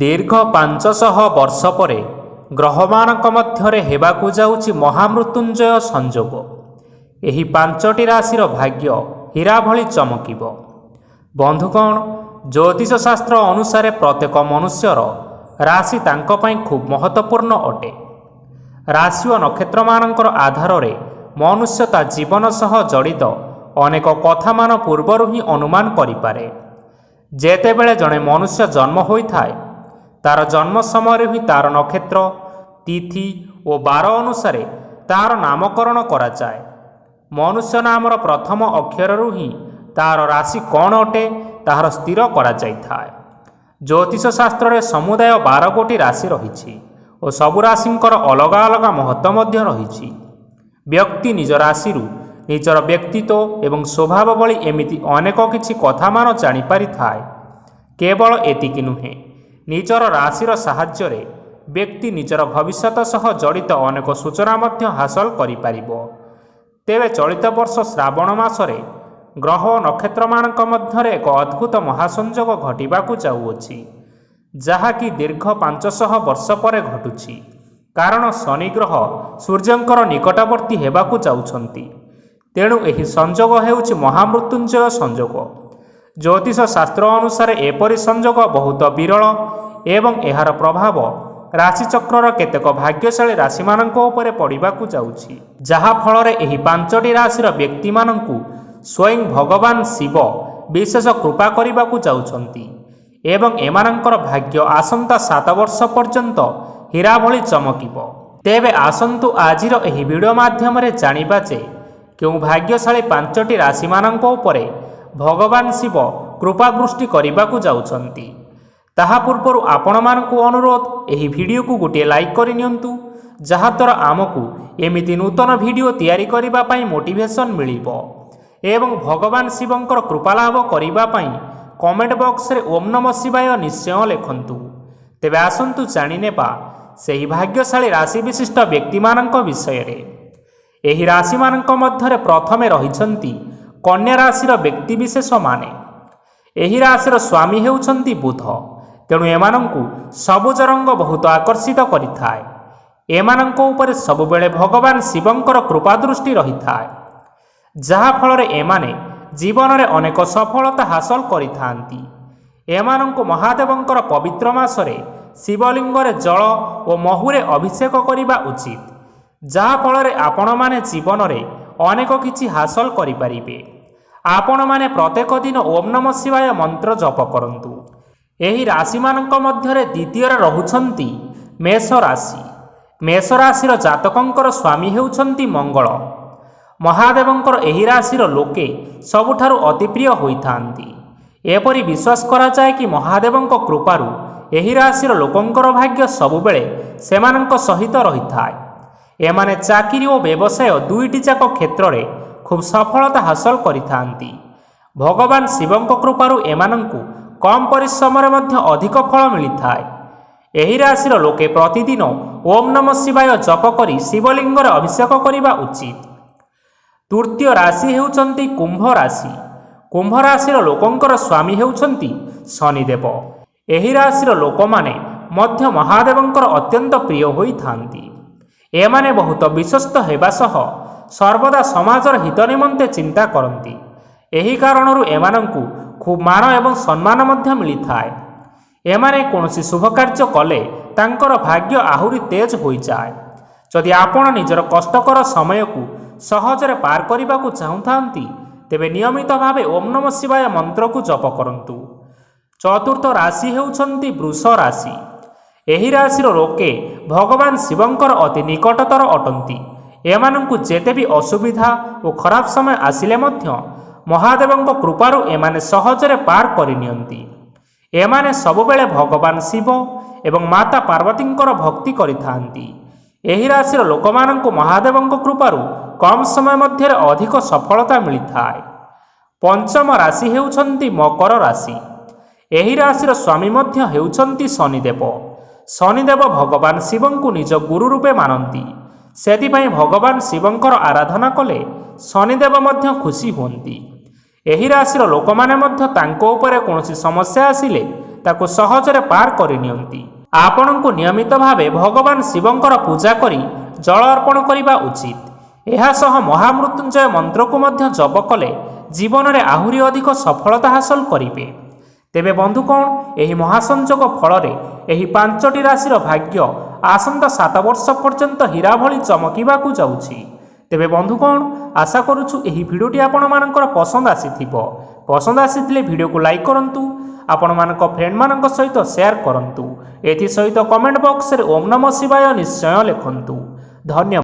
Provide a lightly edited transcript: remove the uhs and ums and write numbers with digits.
ଦୀର୍ଘ 500 ବର୍ଷ ପରେ ଗ୍ରହମାନଙ୍କ ମଧ୍ୟରେ ହେବାକୁ ଯାଉଛି ମହାମୃତ୍ୟୁଞ୍ଜୟ ସଂଯୋଗ। ଏହି ପାଞ୍ଚଟି ରାଶିର ଭାଗ୍ୟ ହୀରା ଭଳି ଚମକିବ। ବନ୍ଧୁଗଣ, ଜ୍ୟୋତିଷ ଶାସ୍ତ୍ର ଅନୁସାରେ ପ୍ରତ୍ୟେକ ମନୁଷ୍ୟର ରାଶି ତାଙ୍କ ପାଇଁ ଖୁବ୍ ମହତ୍ତ୍ୱପୂର୍ଣ୍ଣ ଅଟେ। ରାଶି ଓ ନକ୍ଷତ୍ରମାନଙ୍କର ଆଧାରରେ ମନୁଷ୍ୟ ତା ଜୀବନ ସହ ଜଡ଼ିତ ଅନେକ କଥାମାନ ପୂର୍ବରୁ ହିଁ ଅନୁମାନ କରିପାରେ। ଯେତେବେଳେ ଜଣେ ମନୁଷ୍ୟ ଜନ୍ମ ହୋଇଥାଏ, ତାର ଜନ୍ମ ସମୟରେ ହିଁ ତାର ନକ୍ଷତ୍ର, ତିଥି ଓ ବାର ଅନୁସାରେ ତାର ନାମକରଣ କରାଯାଏ। ମନୁଷ୍ୟ ନାମର ପ୍ରଥମ ଅକ୍ଷରରୁ ହିଁ ତାର ରାଶି କ'ଣ ଅଟେ, ତାହାର ସ୍ଥିର କରାଯାଇଥାଏ। ଜ୍ୟୋତିଷ ଶାସ୍ତ୍ରରେ ସମୁଦାୟ 12 ଗୋଟି ରାଶି ରହିଛି ଓ ସବୁ ରାଶିଙ୍କର ଅଲଗା ଅଲଗା ମହତ୍ତ୍ୱ ମଧ୍ୟ ରହିଛି। ବ୍ୟକ୍ତି ନିଜ ରାଶିରୁ ନିଜର ବ୍ୟକ୍ତିତ୍ୱ ଏବଂ ସ୍ୱଭାବ ଭଳି ଏମିତି ଅନେକ କିଛି କଥାମାନ ଜାଣିପାରିଥାଏ। କେବଳ ଏତିକି ନୁହେଁ, ନିଜର ରାଶିର ସାହାଯ୍ୟରେ ବ୍ୟକ୍ତି ନିଜର ଭବିଷ୍ୟତ ସହ ଜଡ଼ିତ ଅନେକ ସୂଚନା ମଧ୍ୟ ହାସଲ କରିପାରିବ। ତେବେ ଚଳିତ ବର୍ଷ ଶ୍ରାବଣ ମାସରେ ଗ୍ରହ ଓ ନକ୍ଷତ୍ରମାନଙ୍କ ମଧ୍ୟରେ ଏକ ଅଦ୍ଭୁତ ମହାସଂଯୋଗ ଘଟିବାକୁ ଯାଉଅଛି, ଯାହାକି ଦୀର୍ଘ 500 ବର୍ଷ ପରେ ଘଟୁଛି। କାରଣ ଶନି ଗ୍ରହ ସୂର୍ଯ୍ୟଙ୍କର ନିକଟବର୍ତ୍ତୀ ହେବାକୁ ଯାଉଛନ୍ତି। ତେଣୁ ଏହି ସଂଯୋଗ ହେଉଛି ମହାମୃତ୍ୟୁଞ୍ଜୟ ସଂଯୋଗ। ଜ୍ୟୋତିଷ ଶାସ୍ତ୍ର ଅନୁସାରେ ଏପରି ସଂଯୋଗ ବହୁତ ବିରଳ ଏବଂ ଏହାର ପ୍ରଭାବ ରାଶିଚକ୍ରର କେତେକ ଭାଗ୍ୟଶାଳୀ ରାଶିମାନଙ୍କ ଉପରେ ପଡ଼ିବାକୁ ଯାଉଛି, ଯାହାଫଳରେ ଏହି ପାଞ୍ଚଟି ରାଶିର ବ୍ୟକ୍ତିମାନଙ୍କୁ ସ୍ୱୟଂ ଭଗବାନ ଶିବ ବିଶେଷ କୃପା କରିବାକୁ ଯାଉଛନ୍ତି ଏବଂ ଏମାନଙ୍କର ଭାଗ୍ୟ ଆସନ୍ତା 7 ବର୍ଷ ପର୍ଯ୍ୟନ୍ତ ହୀରା ଭଳି ଚମକିବ। ତେବେ ଆସନ୍ତୁ ଆଜିର ଏହି ଭିଡ଼ିଓ ମାଧ୍ୟମରେ ଜାଣିବା ଯେ କେଉଁ ଭାଗ୍ୟଶାଳୀ ପାଞ୍ଚଟି ରାଶିମାନଙ୍କ ଉପରେ ଭଗବାନ ଶିବ କୃପାବୃଷ୍ଟି କରିବାକୁ ଯାଉଛନ୍ତି। ତାହା ପୂର୍ବରୁ ଆପଣମାନଙ୍କୁ ଅନୁରୋଧ, ଏହି ଭିଡ଼ିଓକୁ ଗୋଟିଏ ଲାଇକ୍ କରିନିଅନ୍ତୁ, ଯାହାଦ୍ୱାରା ଆମକୁ ଏମିତି ନୂତନ ଭିଡ଼ିଓ ତିଆରି କରିବା ପାଇଁ ମୋଟିଭେସନ୍ ମିଳିବ ଏବଂ ଭଗବାନ ଶିବଙ୍କର କୃପାଲାଭ କରିବା ପାଇଁ କମେଣ୍ଟ ବକ୍ସରେ ଓମ୍ ନମ ଶିବାୟ ନିଶ୍ଚୟ ଲେଖନ୍ତୁ। ତେବେ ଆସନ୍ତୁ ଜାଣିନେବା ସେହି ଭାଗ୍ୟଶାଳୀ ରାଶି ବିଶିଷ୍ଟ ବ୍ୟକ୍ତିମାନଙ୍କ ବିଷୟରେ। ଏହି ରାଶିମାନଙ୍କ ମଧ୍ୟରେ ପ୍ରଥମେ ରହିଛନ୍ତି କନ୍ୟା ରାଶିର ବ୍ୟକ୍ତିବିଶେଷମାନେ। ଏହି ରାଶିର ସ୍ୱାମୀ ହେଉଛନ୍ତି ବୁଧ। ତେଣୁ ଏମାନଙ୍କୁ ସବୁଜ ରଙ୍ଗ ବହୁତ ଆକର୍ଷିତ କରିଥାଏ। ଏମାନଙ୍କ ଉପରେ ସବୁବେଳେ ଭଗବାନ ଶିବଙ୍କର କୃପା ଦୃଷ୍ଟି ରହିଥାଏ, ଯାହାଫଳରେ ଏମାନେ ଜୀବନରେ ଅନେକ ସଫଳତା ହାସଲ କରିଥାନ୍ତି। ଏମାନଙ୍କୁ ମହାଦେବଙ୍କର ପବିତ୍ର ମାସରେ ଶିବଲିଙ୍ଗରେ ଜଳ ଓ ମହୁରେ ଅଭିଷେକ କରିବା ଉଚିତ, ଯାହାଫଳରେ ଆପଣମାନେ ଜୀବନରେ ଅନେକ କିଛି ହାସଲ କରିପାରିବେ। ଆପଣମାନେ ପ୍ରତ୍ୟେକ ଦିନ ଓମ୍ ନମ ଶିବାୟ ମନ୍ତ୍ର ଜପ କରନ୍ତୁ। ଏହି ରାଶିମାନଙ୍କ ମଧ୍ୟରେ ଦ୍ୱିତୀୟରେ ରହୁଛନ୍ତି ମେଷ ରାଶି। ମେଷ ରାଶିର ଜାତକଙ୍କର ସ୍ୱାମୀ ହେଉଛନ୍ତି ମଙ୍ଗଳ। ମହାଦେବଙ୍କର ଏହି ରାଶିର ଲୋକେ ସବୁଠାରୁ ଅତିପ୍ରିୟ ହୋଇଥାନ୍ତି। ଏପରି ବିଶ୍ୱାସ କରାଯାଏ କି ମହାଦେବଙ୍କ କୃପାରୁ ଏହି ରାଶିର ଲୋକଙ୍କର ଭାଗ୍ୟ ସବୁବେଳେ ସେମାନଙ୍କ ସହିତ ରହିଥାଏ। ଏମାନେ ଚାକିରି ଓ ବ୍ୟବସାୟ ଦୁଇଟି ଯାକ କ୍ଷେତ୍ରରେ ଖୁବ୍ ସଫଳତା ହାସଲ କରିଥାନ୍ତି। ଭଗବାନ ଶିବଙ୍କ କୃପାରୁ ଏମାନଙ୍କୁ କମ୍ ପରିଶ୍ରମରେ ମଧ୍ୟ ଅଧିକ ଫଳ ମିଳିଥାଏ। ଏହି ରାଶିର ଲୋକେ ପ୍ରତିଦିନ ଓମ୍ ନମ ଶିବାୟ ଜପ କରି ଶିବଲିଙ୍ଗରେ ଅଭିଷେକ କରିବା ଉଚିତ। ତୃତୀୟ ରାଶି ହେଉଛନ୍ତି କୁମ୍ଭ ରାଶି। କୁମ୍ଭ ରାଶିର ଲୋକଙ୍କର ସ୍ୱାମୀ ହେଉଛନ୍ତି ଶନିଦେବ। ଏହି ରାଶିର ଲୋକମାନେ ମଧ୍ୟ ମହାଦେବଙ୍କର ଅତ୍ୟନ୍ତ ପ୍ରିୟ ହୋଇଥାନ୍ତି। ଏମାନେ ବହୁତ ବିଶ୍ୱସ୍ତ ହେବା ସହ ସର୍ବଦା ସମାଜର ହିତ ନିମନ୍ତେ ଚିନ୍ତା କରନ୍ତି। ଏହି କାରଣରୁ ଏମାନଙ୍କୁ ଖୁବ୍ ମାନ ଏବଂ ସମ୍ମାନ ମଧ୍ୟ ମିଳିଥାଏ। ଏମାନେ କୌଣସି ଶୁଭ କାର୍ଯ୍ୟ କଲେ ତାଙ୍କର ଭାଗ୍ୟ ଆହୁରି ତେଜ ହୋଇଯାଏ। ଯଦି ଆପଣ ନିଜର କଷ୍ଟକର ସମୟକୁ ସହଜରେ ପାର କରିବାକୁ ଚାହୁଁଥାନ୍ତି, ତେବେ ନିୟମିତ ଭାବେ ଓମ୍ ନମ ଶିବାୟ ମନ୍ତ୍ରକୁ ଜପ କରନ୍ତୁ। ଚତୁର୍ଥ ରାଶି ହେଉଛନ୍ତି ବୃଷ ରାଶି। ଏହି ରାଶିର ଲୋକେ ଭଗବାନ ଶିବଙ୍କର ଅତି ନିକଟତର ଅଟନ୍ତି। ଏମାନଙ୍କୁ ଯେତେ ବି ଅସୁବିଧା ଓ ଖରାପ ସମୟ ଆସିଲେ ମଧ୍ୟ ମହାଦେବଙ୍କ କୃପାରୁ ଏମାନେ ସହଜରେ ପାର କରିନିଅନ୍ତି। ଏମାନେ ସବୁବେଳେ ଭଗବାନ ଶିବ ଏବଂ ମାତା ପାର୍ବତୀଙ୍କର ଭକ୍ତି କରିଥାନ୍ତି। ଏହି ରାଶିର ଲୋକମାନଙ୍କୁ ମହାଦେବଙ୍କ କୃପାରୁ କମ୍ ସମୟ ମଧ୍ୟରେ ଅଧିକ ସଫଳତା ମିଳିଥାଏ। ପଞ୍ଚମ ରାଶି ହେଉଛନ୍ତି ମକର ରାଶି। ଏହି ରାଶିର ସ୍ୱାମୀ ମଧ୍ୟ ହେଉଛନ୍ତି ଶନିଦେବ। ଶନିଦେବ ଭଗବାନ ଶିବଙ୍କୁ ନିଜ ଗୁରୁ ରୂପେ ମାନନ୍ତି। ସେଥିପାଇଁ ଭଗବାନ ଶିବଙ୍କର ଆରାଧନା କଲେ ଶନିଦେବ ମଧ୍ୟ ଖୁସି ହୁଅନ୍ତି। ଏହି ରାଶିର ଲୋକମାନେ ମଧ୍ୟ ତାଙ୍କ ଉପରେ କୌଣସି ସମସ୍ୟା ଆସିଲେ ତାକୁ ସହଜରେ ପାର କରିନିଅନ୍ତି। ଆପଣଙ୍କୁ ନିୟମିତ ଭାବେ ଭଗବାନ ଶିବଙ୍କର ପୂଜା କରି ଜଳ ଅର୍ପଣ କରିବା ଉଚିତ। ଏହା ସହ ମହାମୃତ୍ୟୁଞ୍ଜୟ ମନ୍ତ୍ରକୁ ମଧ୍ୟ ଜପ କଲେ ଜୀବନରେ ଆହୁରି ଅଧିକ ସଫଳତା ହାସଲ କରିବେ। ତେବେ ବନ୍ଧୁଗଣ, ଏହି ମହାସଂଯୋଗ ଫଳରେ ଏହି ପାଞ୍ଚଟି ରାଶିର ଭାଗ୍ୟ ଆସନ୍ତା 7 ବର୍ଷ ପର୍ଯ୍ୟନ୍ତ ହୀରା ଭଳି ଚମକିବାକୁ ଯାଉଛି। ତେବେ ବନ୍ଧୁଗଣ, ଆଶା କରୁଛୁ ଏହି ଭିଡ଼ିଓଟି ଆପଣମାନଙ୍କର ପସନ୍ଦ ଆସିଥିବ। ପସନ୍ଦ ଆସିଥିଲେ ଭିଡ଼ିଓକୁ ଲାଇକ୍ କରନ୍ତୁ, ଆପଣମାନଙ୍କ ଫ୍ରେଣ୍ଡମାନଙ୍କ ସହିତ ସେୟାର କରନ୍ତୁ। ଏଥିସହିତ କମେଣ୍ଟ ବକ୍ସରେ ଓମ୍ ନମ ଶିବାୟ ନିଶ୍ଚୟ ଲେଖନ୍ତୁ। ଧନ୍ୟବାଦ।